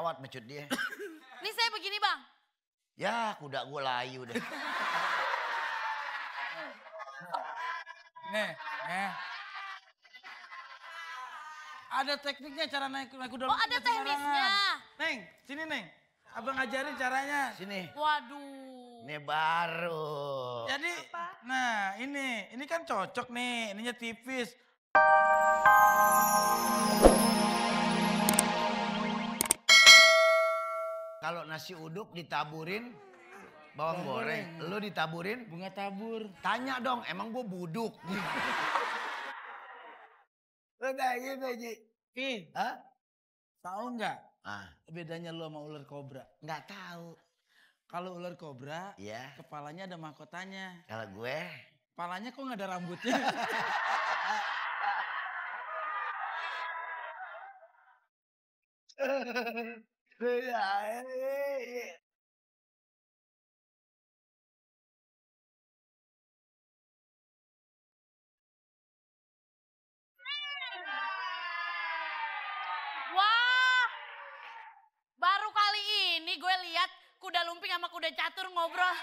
pesawat mecut dia. Ini saya begini bang. Ya kuda gue layu deh. Nih. Ada tekniknya cara naik kuda. Oh ada teknisnya. Neng, sini Neng. Abang ajarin caranya. Sini. Waduh. Ini baru. Jadi, nah ini kan cocok nih, ininya tipis. Kalau nasi uduk ditaburin bawang goreng, lu ditaburin Bunga tabur. tanya dong, emang gue buduk? Lu kayak gitu, Ji. Hah? Tahu nggak Ah, bedanya lu sama ular kobra? nggak tahu. Kalau ular kobra, Iya. kepalanya ada mahkotanya. Kalau gue, Kepalanya kok nggak ada rambutnya? Wah. Baru kali ini gue lihat kuda lumping sama kuda catur ngobrol.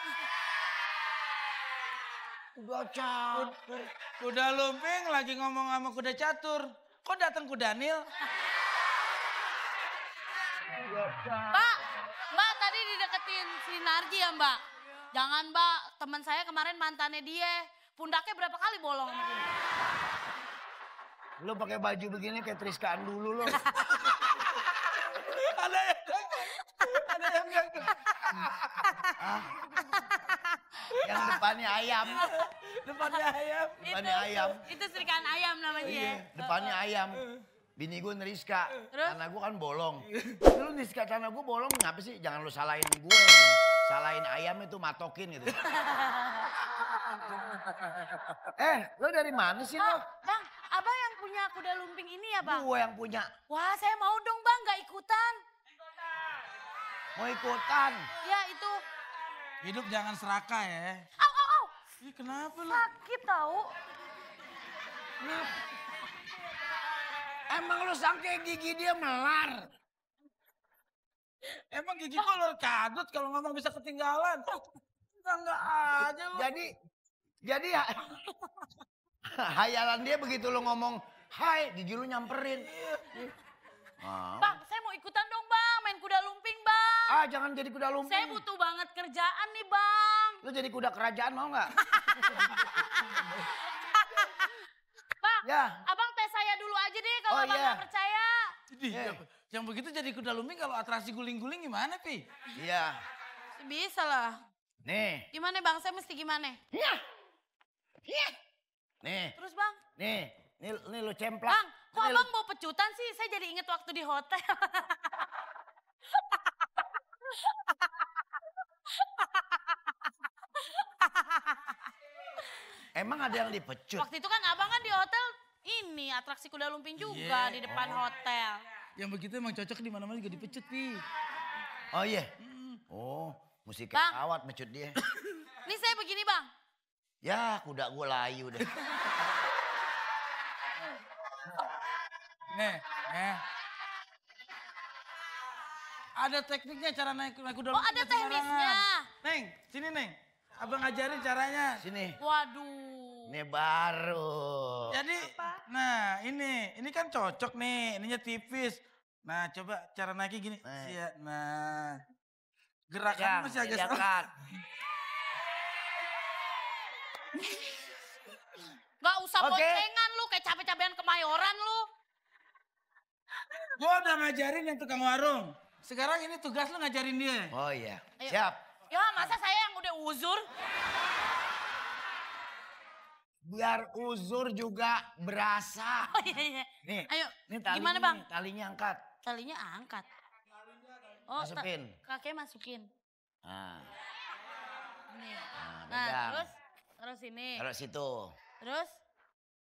udah catur. Kuda lumping lagi ngomong sama kuda catur. Kok datang kuda Nil? Mbak, Mbak tadi dideketin si Narji ya Mbak? Jangan Mbak, teman saya kemarin mantannya dia. Pundaknya berapa kali bolong sama dia. Lu pakai baju begini kayak Triskaan dulu lo. Ada yang gagal. Ada yang gagal. Yang depannya ayam. Depannya ayam. Depannya ayam. Itu serikaan ayam namanya ya. Iya, depannya ayam. Bini gue neriska, Terus? tanah gue kan bolong. Lu neriska tanah gue bolong, ngapa sih? Jangan lu salahin gue. Salahin ayam itu matokin gitu. Lu dari mana sih lo? Bang, abang yang punya kuda lumping ini ya bang? Gue yang punya. Wah saya mau dong bang, gak ikutan. Mau ikutan. Ya itu. Hidup jangan serakah ya. Au, au, au. Ih, kenapa lu? Sakit tahu. Emang lu sangka gigi dia melar? Emang gigi kok luar kadut kalau ngomong bisa ketinggalan? Enggak aja lu. Jadi ya, hayalan dia begitu lu ngomong, hai, gigi lu nyamperin. Bang, saya mau ikutan dong bang, main kuda lumping bang. Ah, jangan jadi kuda lumping. Saya butuh banget kerjaan nih bang. Lu jadi kuda kerajaan mau nggak? Bang, Ya. abang tes saya dulu aja deh kalau Oh, abang iya. gak percaya. Jadi, yang begitu jadi kuda lumping kalau atraksi guling-guling gimana, Pi? Iya. Bisa lah. Nih. Gimana bang, saya mesti gimana? Nih. Terus bang? Nih lu cemplak. Bang, kok Nih, abang mau pecutan sih? Saya jadi inget waktu di hotel. Emang ada yang dipecut? Waktu itu kan abang kan di hotel ini atraksi kuda lumping juga di depan hotel. Yang begitu emang cocok di mana-mana juga dipecut, Pi. Oh iya. Oh, mesti kayak Bang. pesawat mecut dia. Ini saya begini bang. Ya kuda gue layu deh. Nih. Ada tekniknya cara naik kuda Oh lumping. ada teknisnya. Neng, sini Neng. Abang ajarin caranya. Sini. Waduh. Ini baru. Jadi, nah ini kan cocok nih, ininya tipis. Nah coba cara naiknya gini. Nah, gerakannya masih agak salah. Jangan. Gak usah Oke. boncengan lu kayak capek-capekan kemayoran lu. Gua udah ngajarin yang tukang warung. Sekarang ini tugas lu ngajarin dia. Oh iya. Ayo. Siap. Ya masa saya yang udah uzur. Biar uzur juga berasa. Oh iya iya. Nih. Ayo Ini talinya, gimana bang? nih, talinya angkat. Talinya angkat. Oh Masukin. kakek masukin. Nah, Nih. nah, Nah pegang. terus ini. Taruh situ. Terus.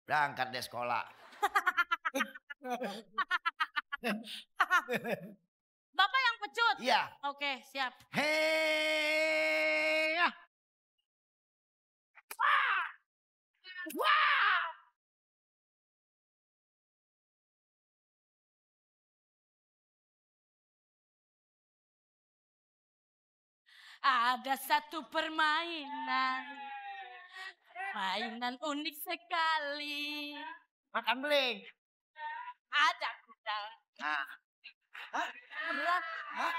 Berangkat deh sekolah. Bapak yang pecut? Iya. Oke siap. Hei. Wah. Ada satu permainan. Mainan unik sekali. Makan beling. Ada kuda. Nah. Hah? Beneran. Hah?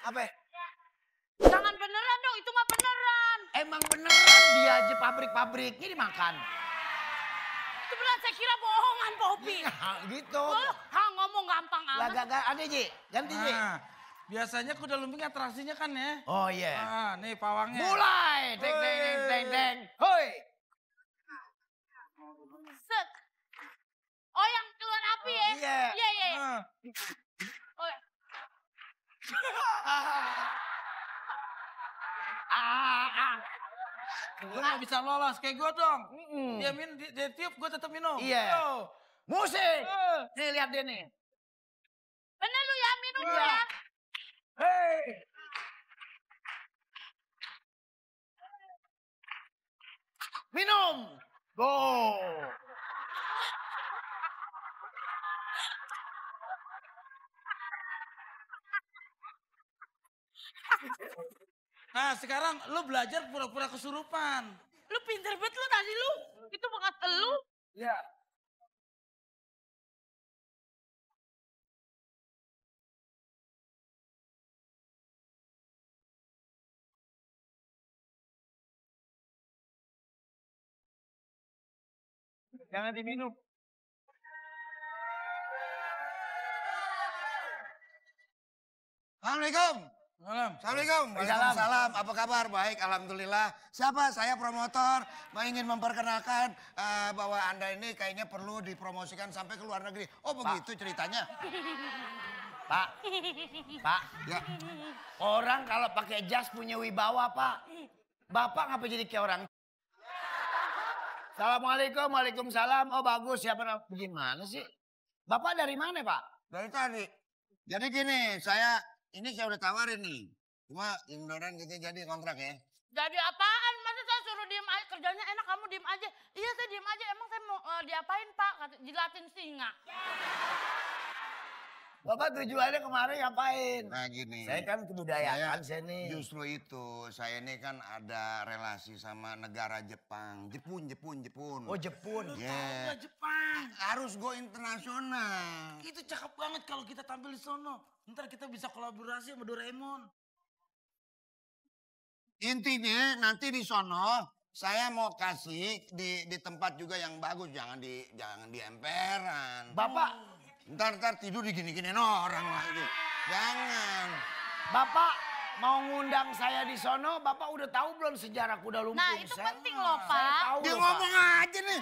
Apa? Jangan beneran dong, itu mah beneran. Emang beneran dia aja pabrik-pabriknya dimakan. Itu beneran, saya kira bohongan, Popi. Nah, gitu. Ngomong gampang Lah amat. gak ada Ji, ganti Ji. Nah, biasanya kuda lumping atraksinya kan ya. Oh iya. Nah, nih pawangnya. Mulai. Deng deng deng deng deng. Hoi. Set. Oh, yang keluar api ya? Iya. Iya, iya. Nah, Oh, ya. Gue gak bisa lolos kayak gue dong. Mm-mm. Dia tiup, gue tetap minum. Iya. Yo. Musik. Nih lihat dia nih. Bener lu ya, minum Iya. ya. Hei. Minum. Go. Nah sekarang lu belajar pura-pura kesurupan. Lu pinter banget lu tadi lu. Itu bakat lu. Ya. Jangan diminum. Assalamualaikum. Malam. Assalamualaikum. Waalaikumsalam. Apa kabar? Baik, alhamdulillah. Siapa? Saya promotor. Ingin memperkenalkan bahwa Anda ini kayaknya perlu dipromosikan sampai ke luar negeri. Oh begitu ceritanya. Pak. Pak. Ya. Orang kalau pakai jas punya wibawa, Pak. Bapak ngapa jadi kayak orang? Assalamualaikum, waalaikumsalam. Oh bagus, siapa namanya? Gimana sih? Bapak dari mana, Pak? Dari tadi. Jadi gini, ini saya udah tawarin nih. Cuma mudah-mudahan kita jadi kontrak ya. Jadi apaan? Masa saya suruh diem aja? Kerjanya enak, kamu diem aja. Iya, saya diem aja. Emang saya mau diapain, Pak? Jilatin singa. Bapak tujuannya kemarin ngapain? Nah gini. Saya kan kebudayaan saya nih. Justru itu, saya ini kan ada relasi sama negara Jepang. Jepun. Oh Jepun. Yeah. Udah Jepang. Harus go internasional. Itu cakep banget kalau kita tampil di sono. Ntar kita bisa kolaborasi sama Doraemon. Intinya nanti di sono saya mau kasih di tempat juga yang bagus, jangan di emperan. Bapak, Ntar tidur digini-giniin orang lagi. Jangan. Bapak mau ngundang saya di sono, Bapak udah tahu belum sejarah kuda lumping? Nah, itu penting loh, Saya Pak. tahu Dia loh, ngomong aja nih.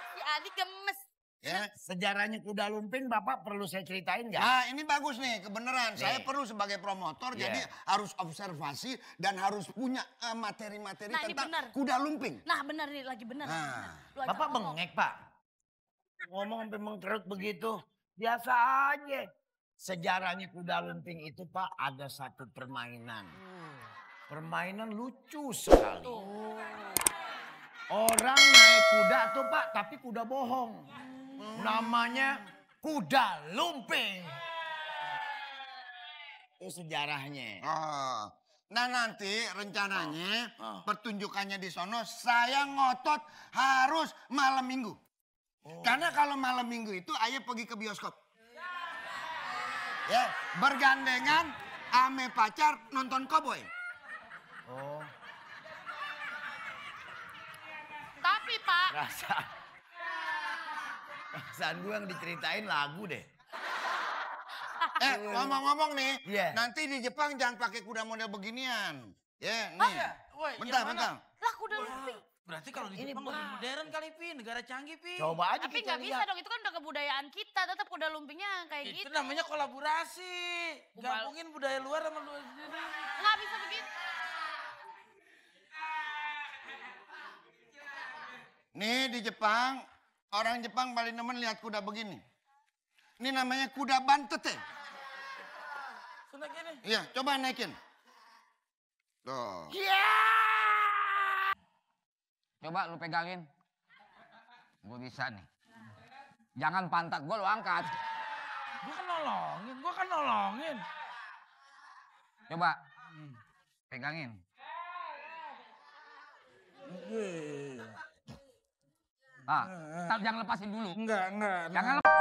Si Adi gemes. Ya. Pak. Sejarahnya kuda lumping Bapak perlu saya ceritain nggak? Nah ini bagus nih, kebenaran. Nih. Saya perlu sebagai promotor, Iya. jadi harus observasi dan harus punya materi-materi Nah, ini tentang benar. kuda lumping. Nah, bener nih, lagi bener. Nah. Lu ajak Bapak ngomong. bengek, Pak. Ngomong sampai mengkerut begitu. Biasa aja. Sejarahnya kuda lumping itu, Pak, ada satu permainan. Permainan lucu sekali. Orang naik kuda tuh, Pak, tapi kuda bohong. Namanya kuda lumping. Itu sejarahnya. Oh. Nah nanti rencananya Oh. pertunjukannya di sono saya ngotot harus malam minggu. Karena kalau malam minggu itu ayah pergi ke bioskop. Ya, bergandengan ame pacar nonton koboi. Oh, Tapi, Pak, perasaan gue yang diceritain lagu deh. Ngomong-ngomong nih, Iya. nanti di Jepang jangan pakai kuda model beginian. Ya, nih. Woi, Bentar, yang mana? bentar. lah kuda lumping. Berarti kalau di Ini Jepang lebih Pak. modern kali, Pi. Negara canggih, Pi. Coba aja Tapi kita nggak bisa lihat. dong, itu kan udah kebudayaan kita. Tetap kuda lumpingnya kayak Itu gitu. namanya kolaborasi. Bubal. Gabungin budaya luar sama budaya sendiri. Nggak bisa begitu. Nih di Jepang, orang Jepang paling nemen lihat kuda begini. Ini namanya kuda bantete. Sunak ini. Iya, coba naikin. Tuh. Coba lu pegangin. Gue bisa nih. Jangan pantat gue lu angkat. Gua kan nolongin. Coba Pegangin. Ah, ntar jangan lepasin dulu. Enggak. Jangan lepasin.